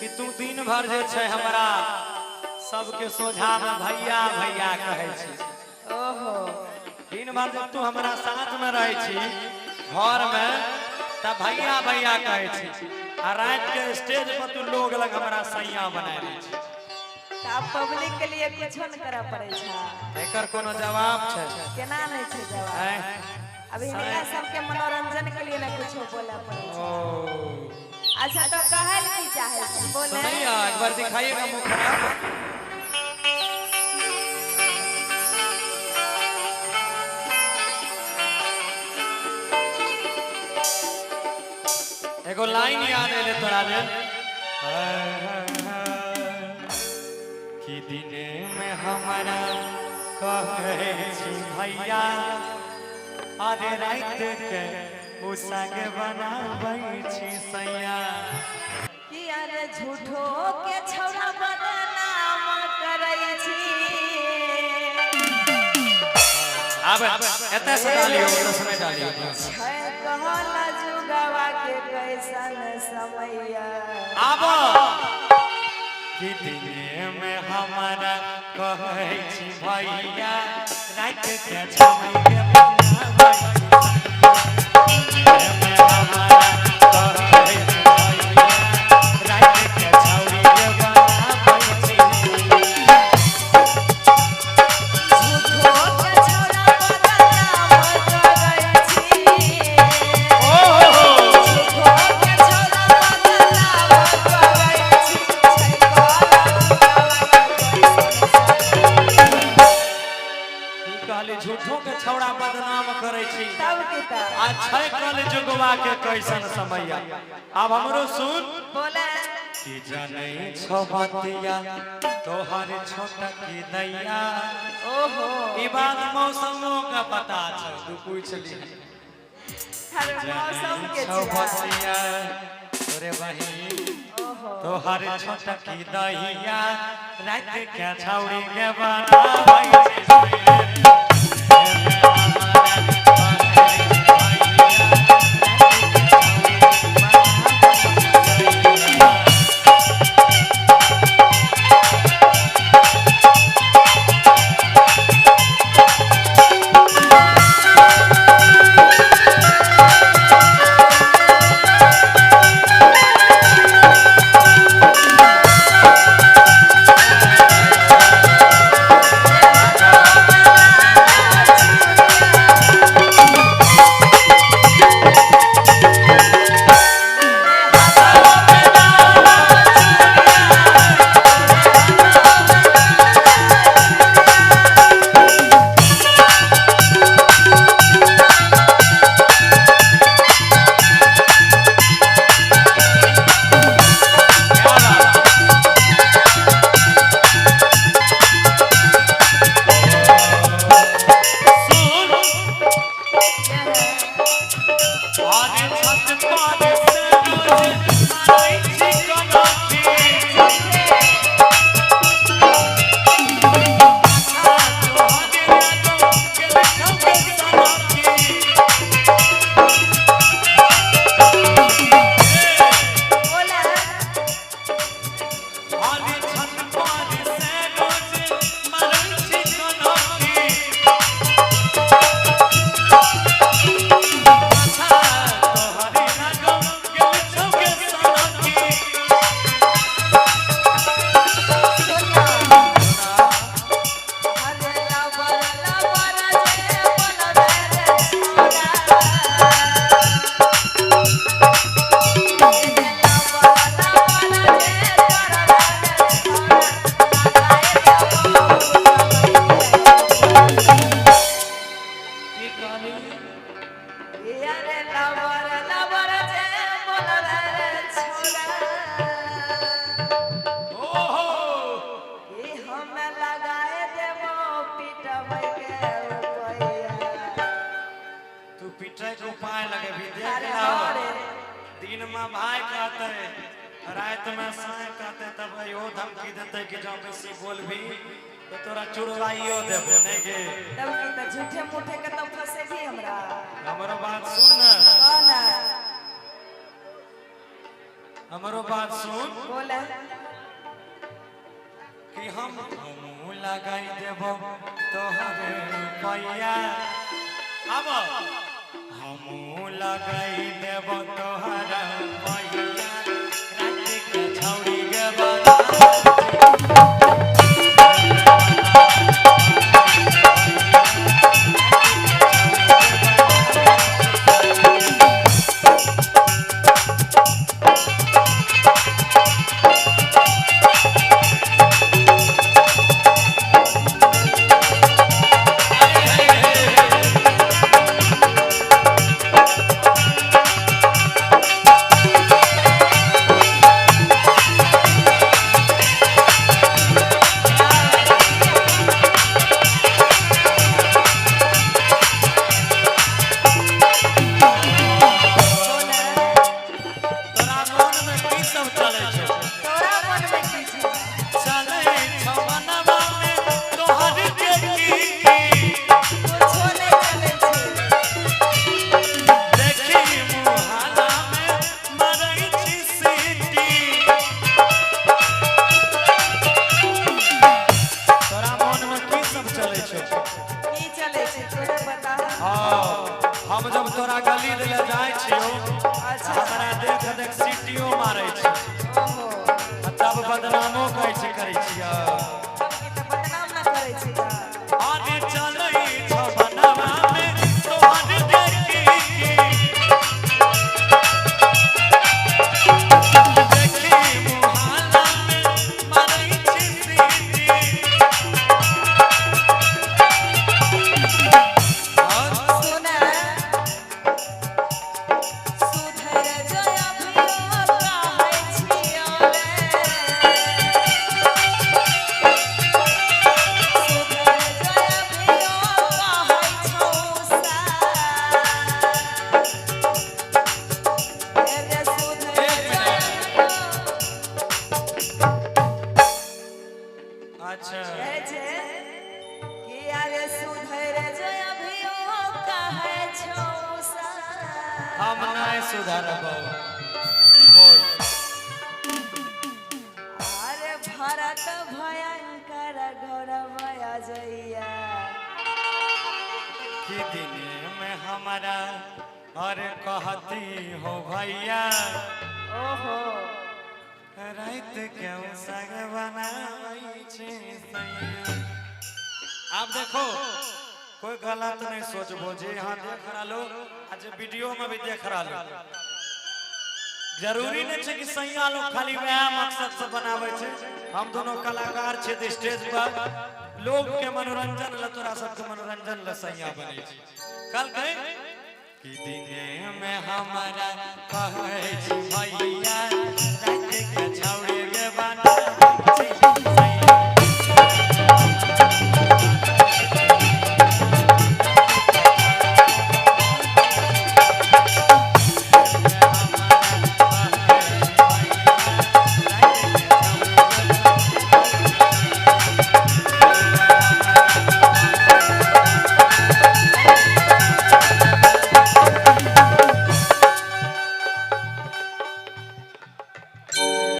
कि तू दिन भर जे छै हमरा सबके सोझा में भैया भैया कहै छी। ओहो। दिन भर जब तू हमरा साथ में रहै छी घर में त भैया भैया कहै छी, आ रात के स्टेज पर तू लोग लग हमरा सैया बनाय दै छी। तऽ आब पब्लिक के लिए कुछो न करऽ पड़ै छै। एकर कोनो जवाब छै? केना नहि छै जवाब? आँय? अभी हिनका सबके मनोरंजन के लिए ने कुछो बोलऽ पड़ै छै। ओ। अच्छा, तो कहल की चाहे छी, बोले। सुनैया, एक बार दिखाइएगा मुखड़ा। एगो लाइन याद एले तोरा लेल कि दिने में हमरा कहै छी भैया, अरे रात के उ संग बनाबै छी सैया। कि अरे झूठो के छौड़ा बदनाम करै छी। आब एतऽ से डालियौ, ओतऽ से नहि डालियौ। छै कहल जुगवा के कैसन समैया। आब कि दिने में हमरा कहै छी भैया, रात के छौड़ी के बनाबै छी सैया। दिने में हमरा कहै छी भैया, रात के छौड़ी के बनाबै छी सैया। झूठो के छौड़ा बदनाम करै छी। ओहो। झूठो के छौड़ा बदनाम करै छी। छै कहल जुगवा के कैसन समैया। की कहली? झूठो के छौड़ा बदनाम करै छी। तब की तब। आ छै कल जुगवा के कैसन समैया। आब हमरो सुन। बोले। कि जनै छौ बतिया तोहर छोटा की दैया। ओहो। ई बात मौसमो का पता छै, तू पूछ ली। हर मौसम के छौ छियै। बतिया तोरे बहिन ओहो। तोहर छोटा की दैया, रात के छौड़ी के बनाबै छी सैया। सुन। अरे छत पर से रोज मारै छी कनखी। तोहरे लागो गेल छौ गे सनखी। बोले। अरे छत पर से रोज मारै छी कनखी। तोहरे लागो गेल छौ गे सनखी। अरे लबर लबर जे बोलबे रे छौड़ा। ए लबर लबर जे करबे रे छौड़ा। लगाए देबो समैया। की कहली? अरे लबर लबर जे बोलबे रे छौड़ा। ओहो। ई हमे लगाए देबो पिटबै के रुपैया। तू पीटै के उपाय लगेबही, देख। अरे लाओ। रे। दिन में भाई कहते, रात में साय कहते, तब इहो धमकी देते कि जब बेसी बोलबी तो तोरा चुड़वाइयो देबो नहीं के। तब की तऽ झूठे मूठे के तो फंसेबी हमरा। हमरो बात सुन न। कह ना। हमरो बात सुन। बोला। कि हम हमू लगाई देबो तोहरे रुपैया। अब हमू लगाई देबो तोहरा रुपैया, रात के छौड़ी के बना। बोला। तोरा मन में की सब चलै छौ? तोरा मन में की छै? चलै छौ मनवा में तोहर के की की? कुछो नहि चलै छै। देखी मुहाला में मरै छी सीटी। तोरा मन में की सब चलै छौ? की चलै छै तोरे बता। हाँ, हम जब तोरा गली दिले जाइ छियौ, अच्छा। हमरा देख देख सीटियो मारै छै। ओहो। आ तब बदनामो कहै छै करै छियै। हम की तऽ बदनाम ना करै छी तऽ। आगे चलै छौ बनवा में तोहर देखी की। देखी मुहाला में मारै छी सीटी। और सुना, सुधर जो अभियो कहै छियौ रे। सुधर जो अभियो कहै छौ सा। रे सुधर एक जो अच्छा। कहै छै कि अरे सुधर जो अभियो कहै छौ सा। हम नहीं सुधरबौ। बोल। अरे भरत भयंकर गौरव अजैया। कि दिन में हमारा और कहती हो भैया, ओहो। रात के संग बनाबै छी सैया। आप देखो, कोई गलत नहीं सोचबो जे यहाँ देख रहा लो आ जे वीडियो में भी देख रहा लो। जरूरी नहीं छै कि सैया लोग खाली वएह मकसद से बनाबै छै। हम दोनों कलाकार छै तऽ स्टेज पर लोग के मनोरंजन ल, तोरा सबके मनोरंजन ल सैया बनै छै। कल कहे कि दिने में हमारा कहै छी भैया।